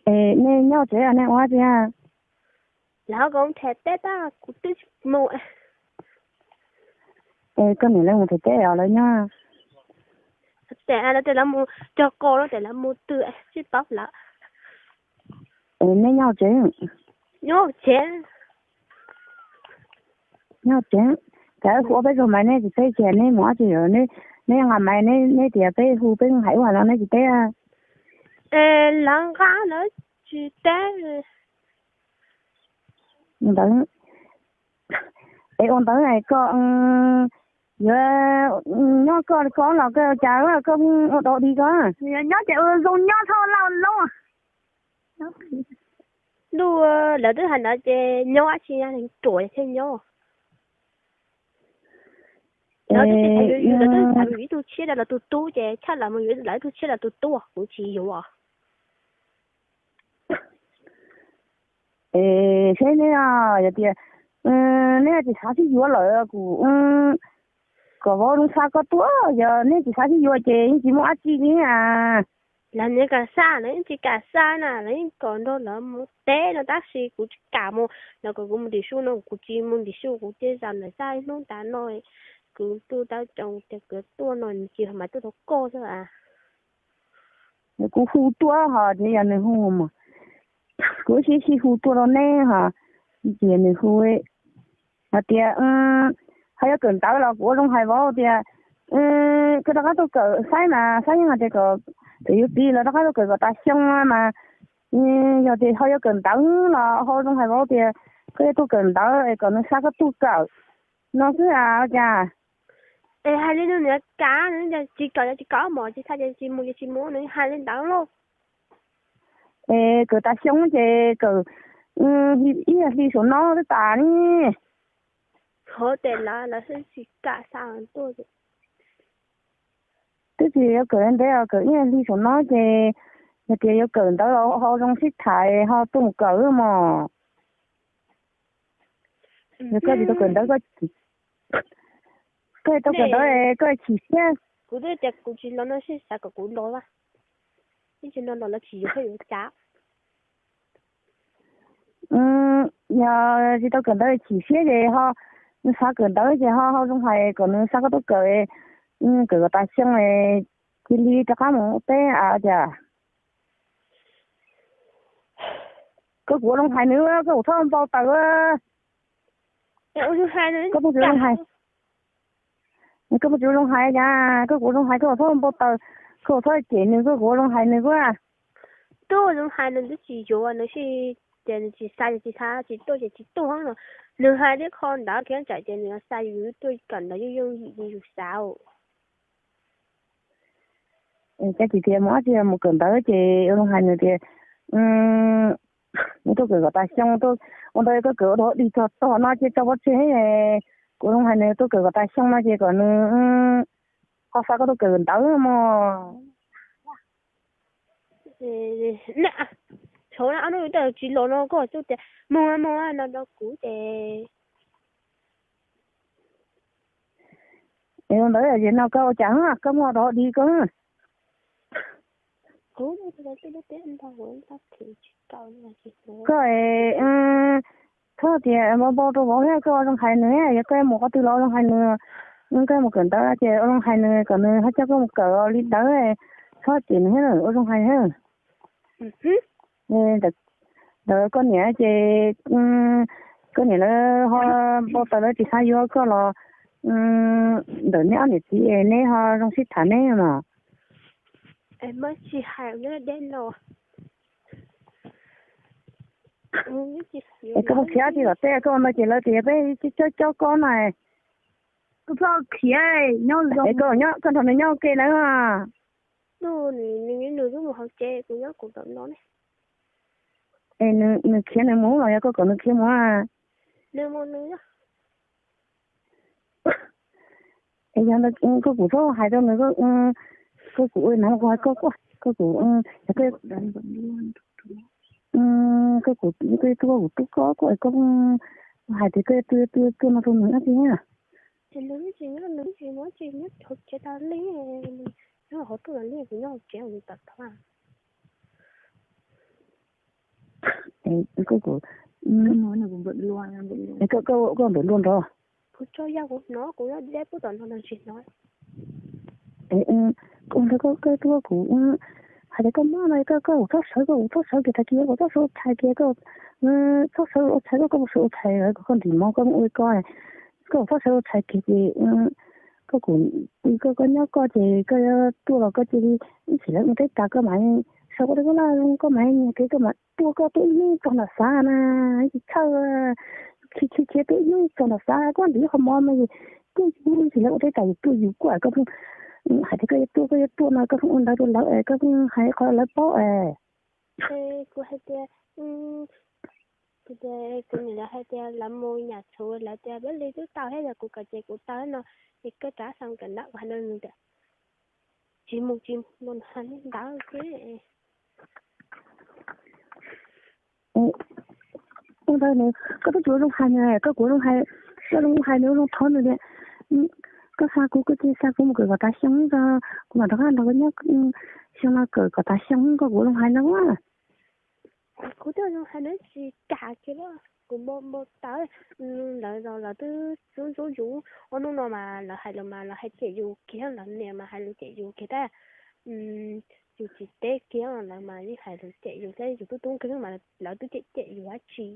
Es nej nyob tsev nej ua dab tsi? Lawv kom them teb tab kuv twb tsis mus. Es koj niam lawv mus them teb os lawv nyob? Ces lawv tias lawv mus cog qos no ces lawv mus twg tsis paub lawm. Es nej nyob tsev? Nyob tsev. Nyob tsev. Cas wb hu peb zaug mas nej tsis teb, ces nej mus dab tsi? Nej nqa mas nej tias peb hu peb hais ua no nej tsis teb. Es lawv nqa lawv tsis teb. Ntawd, es ua ntawd koj yuav nyob koj koj los koj cas koj ua dog dig koj? Nyob ces ua zoo nyob thoj laj loj. Ntuj, lawv twb hais ntawd ces nyob tsis yog neeg ruam thiaj nyob. Lawv twb tsis hais yus, lawv twb hais yus ib tug tshiab rau lawv tus tub ces tshaj lawv mus yuav lawv ib tug tshiab rau lawv tus tub, kuv tsis yuav. Es seb neb yog tias neb tsis xav sib yuav lawm kuv kom vauv zoo xa koj tuaj, yog neb tsis xav sib yuav ces yeej tsis muaj dab tsi li. Lawv nws kam xa, lawv yeej tsis kam xa na, lawv yeej kom nrog lawv mus teb no tab sis kuv tsis kam mus, lawv kom kuv mus tim su no kuv tsis mus tim su, kuv thiaj zam lawv xa ib hnub tas no. Kuv tuaj tab tsoom tias kuv tuaj no tsis mas tuaj rau koj xwb as. Kuv hu tuaj ho ces yog nws hu mas kuv sib sib hu tuaj rau neb ho, ces nws hu hais tias ho yuav kawm ntawv los kuv ua zoo hais vauv tias koj rov qab tuaj kawm, Xab mas Xab yeej hais tias kom txawm yuav txiv los rov qab tuaj kawm kom tas xyoo mas yog tias ho yuav kawm ntawv los ho zoo hais vauv tias koj yuav tuaj kawm ntawv es kom nws xa koj tuaj kawm no xwb as cas. Es hais li no nws kam, tsis kawm tsis kawm mos, tsis txhais ces tsis mus ces tsis mus, nws hais li ntawd lauj. Es kawm tas xyoo ces kawm ib hli saum no twb tas li. Qhov tias lawv, lawv tsis kam xa tuaj. Twb tsis yuav kawm ntev os, kawm ib hli saum no ces yog tias yuav kawm ntawv los ho zoo sib tham ho tuaj mus kawm mos. Yog koj tsis tau kawm ntawv, koj tsis tau kawm ntawv koj chim siab. Kuv twb tias kuv tsis los no sib xav kom kuv los, ib tsis no los lawv tsis yuav thiab yuav cas. Yog tsis tau kawm ntawv chim siab ces ho, nws xav kawm ntawv ces ho ho zoo hais kom nws xa koj tuaj kawm, kawm kom tas xyoo cia li rov qab mus ua teb a cas. Koj kuv ua zoo hais nws, koj kuv txhob npau taws. Koj puas tsis zoo hais, koj puas tsis zoo hais cas, koj kuv ua zoo hais koj kuv txhob npau taws, koj kuv txhob cem nws, koj kuv ua zoo hais nws kuj. Twb zoo hais nws twb tsis yuav nws, ces nws tsis xa ces tsis xa, tsis tuaj ces tsis tuaj no. Nws hais tej qho ntawd kiag tsam ces nws xa yus tuaj kawm ntawv yooj yooj yim li yus xav. Cas tsis tias mus dab tsi, mus kawm ntawv ces ua zoo hais nws tias nws tuaj kawm kom tas xyoo, ua ntawd koj kawm ua dog dig txog tog no ces tso pov tseg. Kuv zoo hais nws tuaj kawm kom tas xyoo no ces kom nws ho xa koj tuaj kawm ntawv mog. Thaum no ob hnub tsis los no koj twb tias mus mus no rau kuv ces. Es ua ntawd es no koj ua cas koj muaj dog dig koj. Koj, txhob tias npau npau rau vauv thiab, koj ua zoo hais nws, yog koj mus qhov twg los ua zoo hais nws. Koj mus kawm ntawv ces ua zoo hais nws kom nws ho coj koj mus kawm li ntawd, txhob cem nws thiab, ua zoo hais thiab. Ntawd koj niam ces koj niam lawv ho npau taws lawv tsis xav yuav koj los ntawm neb ob niam txiv neb ho zoo sib tham neb mas. Es koj mus khiav dab tsi tom teb, koj ua ntawd ces lawv tias peb coj coj koj na. Koj nrog nws nyob ua ke na. Es nws khiav nws mus los yog koj kom nws khiav mus? Es yog ntawd koj kuv txhob hais rau nws, koj kuv ua no kuv hais koj, koj kuv, koj kuv, koj kuv tub koj, koj hais tias koj tu tu tu no rau nws dab tsi na. Nyob hauv tuaj los li kuv nyob hauv tsev ua li tom thov. Koj, koj npawm luaj nrov. Kuv tso yog kuv hnov, kuv nyob deb pub tom no los tsis hnov. Kuv ntawd koj tuaj kuv hais tias koj mob no koj, koj kuv txhob sawv, koj kuv txhob sawv kiag tag kis koj txhob sawv ua tshais kiag, koj txhob sawv ua tshais, koj, koj puas sawv ua tshais, koj ntim mov koj ua koj, koj kuv txhob sawv ua tshais kiag ces koj kuv, koj, koj nyob koj ces koj tuaj los koj cia li ib sim lawv mus teb tas koj mam sawv ua teb koj laj koj mam nyiag kev koj mam tuaj, koj tuaj ib hnub txog nram xav na, tsis txhawj, khiav khiav khiav tuaj ib hnub txog nram xav koj ntim qhov mov no es kuj ib sim lawv ua teb tas yus tuaj yus kuj koj pheej hais tias koj yuav tuaj koj yuav tuaj no koj pheej ua ntawd rau lawv es koj pheej hais qhov lawv paub es. Kuv hais tias, kuv tias kuv niam lawv hais tias lawv mus nyam txhuv lawv tias peb li twb tau thiab yog kuv kom ces kuv tau no, es koj rov xa kawm ntawv kuv hais no nws tias tsis mus tsis mus no ntawd xwb. Ua ntawd nws koj twb tsis ua zoo hais nws, koj kuv zoo hais, koj zoo hais nws ua zoo thov nws tias koj xa kuv koj cia li xa kuv mus kawm kom tas xyoo, kuv mam rov qab nrog koj nyob xyoo no kawm kom tas xyoo koj kuv zoo hais no. Kuv twb zoo hais nws tsis kam kiag li, kuv npau npau taws, lawv los lawv twb ntxub ntxub yus, ob hnub no mas lawv hais lus mas lawv hais cem yus kiag, lawv niam mas hais lus cem yus kiag thiab. Yus tsis teb kiag lawv mas yeej hais lus cem yus thiab, yus tub tub nkeeg mas lawv twb cem cem yus dab tsi.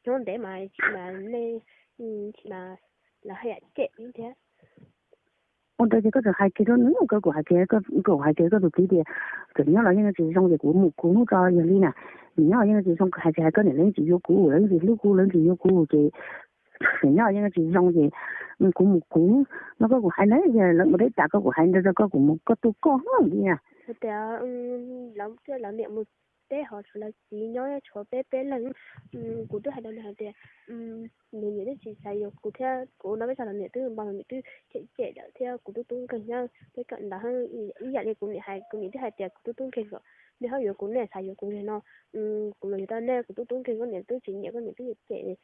Nyob ntev mas tsis mas nej, tsis mas lawv haj yam cem thiab. Ua ntawd ces koj txawm hais kiag rau nws, koj kuv hais kiag, koj kuv hais kiag koj tus txiv tias txawm nyob los yeej tsis zoo ces kuv mus kuv hnub tso yog li na, nws nyob los yeej tsis zoo, hais tsis hais koj niam lawv yeej tsis yuav kuv, lawv yeej tsis hlub kuv, lawv yeej tsis yuav kuv ces nws nyob los yeej tsis zoo ces kuv mus kuv hnub no koj kuv hais na, lawv mus teb tas koj kuv hais ntawd rau koj kuv mus koj tuaj koj hnub li na. Tias lawv niam mus teb ho tshuav lawv txiv nyob tshuav peb peb leeg. Kuv twb hais rau nws hais tias nws niam twb tsis xav yuav kuv thiab, kuv no peb txog los niam twb npau, niam twb cem cem lawm thiab, kuv tub tub nkeeg thiab peb kawm ntawv ib yam li kuv niam hais, kuv niam twb hais tias kuv tub tub nkeeg kom nej ho yuav kuv, nej xav yuav kuv li no, kuv los yog tau nej, kuv tub tub nkeeg koj niam twb tsis nyiam, koj niam twb cem,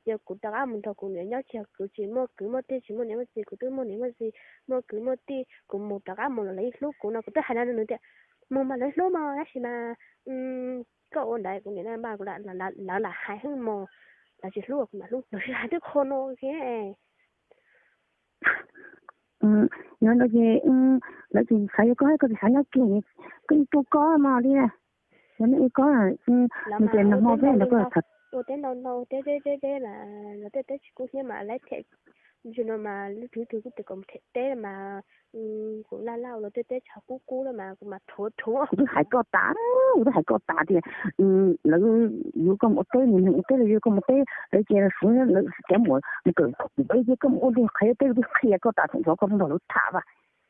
cia kuv rov qab mus nrog kuv niam nyob, tsis yog kuv tsis muaj kwv muaj tij, tsis muaj niam muaj txiv, kuv twb muaj niam muaj txiv, muaj kwv muaj tij, kuv mus rov qab mus los lawv yeej hlub kuv no, kuv twb hais no rau nws tias mus mas lawv hlub mog, tab sis mas koj ua ntawd kuv niam na npaj kuv, lawv lam hais hwb mog, lawv tsis hlub kuv mam hlub, lawv hais twb qhov no thiab. Yog no ces lawv tsis xav yuav koj, koj tsis xav nyob kiag, koj yeej tuaj koj mog li. Yog nej ua koj, nws tias nag hmo peb ntawd koj ua teb ntau ntau teb teb teb teb mas los tej teb tsis kub hnyiab mas lawv them, ntsis no mas lub twg twg kuj tias kom them teb mas kuv laj laj ua los tej teb tsis kub kub lawm mas kuv mas rhuav rhuav. Kuv twb hais koj tas, kuv twb hais koj tas tias lawv yuav koj mus ua teb, nws ua teb los yuav koj mus teb, lawv cia suav lawv cov muam mus kawm, cia koj mus ua li qhov teb, kuv twb qhia koj tas thaum ntxov koj mus nrog lawv tham vas.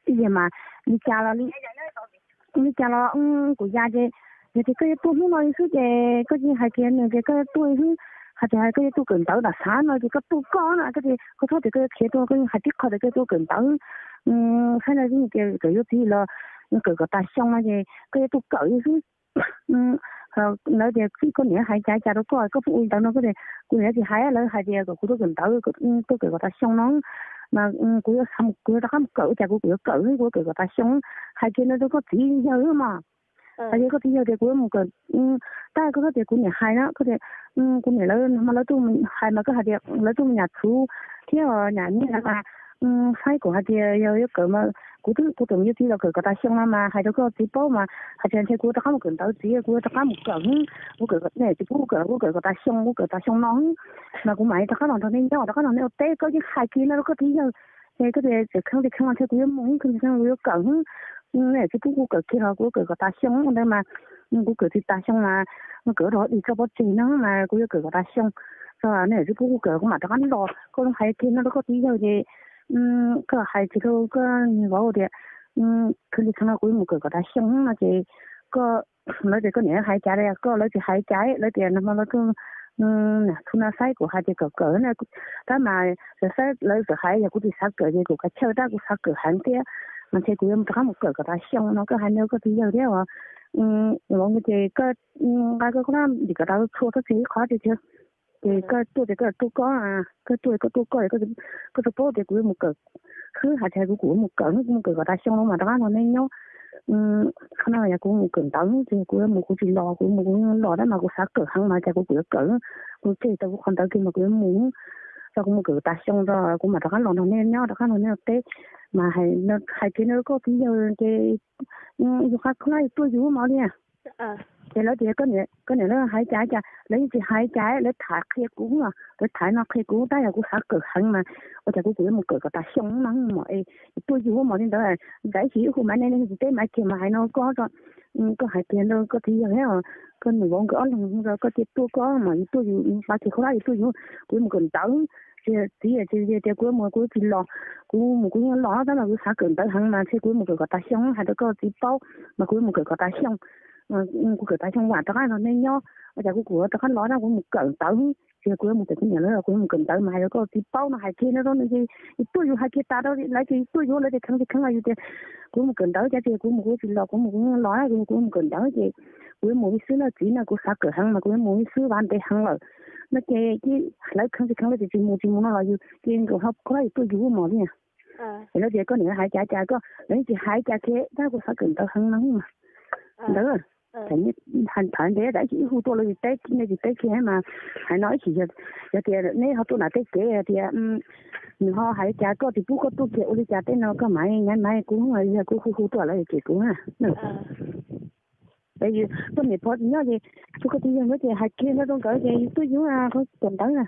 Ib yam mas li cas los li, li cas los kuv ya ces yog tias koj yuav tuaj hnub no li xwb ces koj cia hais kiag nws tias koj yuav tuaj li xwb, hais tias hais koj yuav tuaj kawm ntawv nram xav no ces koj tuaj koj na, koj tias koj txhob tias koj yuav khiav tuaj, koj yeej hais tib qho tias koj yuav tuaj kawm ntawv. Saib no yeej tias kawm yuav txiv los kawm kom tas xyoo no ces koj yuav tuaj kawm li xwb. Lawv tias koj niam hais cas cas rau koj, koj pheej ua li ntawd no, koj tias kuv niam tsis hais, lawv hais tias kom kuv tuaj kawm ntawv, tuaj kawm kom tas xyoo no mas kuv yuav, kuv yuav rov qab mus kawm, ua cas kuv, kuv yuav kawm, kuv yuav kawm kom tas xyoo. Hais kiag no rau koj txiv yawg mas, hais kiag koj txiv yawg tias kuv yuav mus kawm, tab koj tias kuv niam hais na, koj tias kuv niam lawv no mas lawv tuaj hais mas koj hais tias lawv tuaj mus nyam txhuv thiab nyam nyiaj na mas saib kuv hais tias yog yuav kawm mas kuv twb, kuv tseem yuav txiv los kawm kom tas xyoo no mas hais rau koj txiv paub mas hais tias ntshe kuv rov qab mus kawm ntawv txiv, kuv rov qab mus kawm, kuv kawm, nej tsis pub kuv kawm, kuv kawm kom tas xyoo, kuv kawm tas xyoo no mas kuv mam rov qab los nrog nej nyob, rov qab nrog nej ua teb, koj yeej hais kiag no rau koj txiv yawg. Es koj tias tseem kheev li kheev los ntshe kuv yuav mus, kheev li kheev kuv yuav kawm, nej tsis pub kuv kawm kiag los kuv yuav kawm kom tas xyoo ntawd mas kuv kawm tsis tas xyoo mas kuv kawm rau dig txoj pob tseg no mas kuv yuav kawm kom tas xyoo. Nej tsis pub kuv kawm kuv mam rov qab los, koj zoo hais kiag no rau koj txiv yawg ces koj hais kiag rau koj niag vauv tias kheev li kheev no kuv yuav mus kawm kom tas xyoo no ces koj, lawv tias koj niam hais cas li, koj, lawv tsis hais cas, lawv tias nag hmo lawv tuaj, txhua no saib kuv hais tias kawm kawm na, tab mas lawv saib lawv txawm hais yog kuv tsis xav kawm ces kuv kav chawj tab kuv xav kawm heev thiab mas ntshe kuv yuav rov qab mus kawm kom tas xyoo no, koj hais no koj txiv yawg thiab os. Vauv ces koj nqa koj koj ntim kom tas txhua txhua txhua ib qho tias Ces koj tuaj ces koj tuaj koj, koj tuaj koj tuaj koj, koj tsis paub tias kuv yuav mus kawm, hwb, hais tias kuv kuv yuav mus kawm, kuv mus kawm kom tas xyoo no mas rov qab nrog nej nyob. Qhov no yog kuv mus kawm ntawv ces kuv yuav mus, kuv tsis los, kuv mus kuv los tab mas kuv xav kawm heev mas cas kuv kuv yuav kawm, kuv tseg tau kuv qhov ntawv kiag mas kuv yuav mus, rau kuv mus kawm kom tas xyoo rau kuv mam rov qab los nrog nej nyob, rov qab nrog nej ua teb. Mas hais kiag no rau koj txiv yawg ces yus qhov koj lab tuaj yus mos li. Ces lawv tias koj niam lawv hais cas cas lawv yeej tsis hais cas, lawv tham qhia kuv, lawv tham no qhia kuv tab yog kuv xav kawm heev mas ua cas kuv kuv yuav mus kawm kom tas xyoo no mos es tuaj yus mos li ntawd. Ntawd ib chim hu mas nej tsis teb mas kiag mas hais no koj, koj hais tias koj txiv yawg thiab koj niam vauv nkawd ob leeg rau koj cia tuaj koj mas yus tuaj yus, qhov kiag koj lab yus tuaj yus, kuv yuav mus kawm ntawv. Txiv txiv tias kuv yuav mus kuv tsis los, kuv mus kuv yeej los tab mas kuv xav kawm ntawv heev mas ntshe kuv yuav mus kawm kom tas xyoo, hais rau koj txiv paub mas kuv yuav mus kawm kom tas xyoo. Kuv kawm tas xyoo vam rov qab nrog nej nyob, ua cas kuv kuv rov qab los tab kuv mus kawm ntawv ces kuv yuav mus kawm, kuv niam lawv kuv yuav mus kawm ntawv mas hais rau koj txiv paub no, hais kiag no rau nws ces yus tuaj yus hais kiag tas rau lawv ces yus tuaj yus, lawv ces kheev tsis kheev los yus tias kuv mus kawm ntawv cas ces kuv mus kuv tsis los, kuv mus kuv yeej los, kuv mus kawm ntawv ces kuv yuav mus li xwb no txiv no, kuv xav kawm heev mas kuv yuav mus li xwb, vam ntev heev lawm no ces lawv kheev tsis kheev lawv ces tsis mus tsis mus no los yus ces nkawd ho kho yus tuaj yus mos li. Ces lawv tias koj niam hais cas cas koj, lawv yeej tsis hais cas kiag tab kuv xav kawm ntawv heev no mas ntawd. Tham ntev tas ib chim wb hu tuaj lawv tsis teb, nej tsis teb kiag mas hais no ib chim yog tias neb ho tuaj nram tej kev tias nws ho hais cas koj tsis pub koj tuaj kiag ua li cas tej no koj mam nyab mas kuv yog kuv hu hu tuaj lawv cem kuv na. Ces yus tuaj niam pog tsis nyob ces tuaj koj txiv yawg nkawd ces hais kiag no rau nkawd ces yus tuaj yus kawm ntawv na.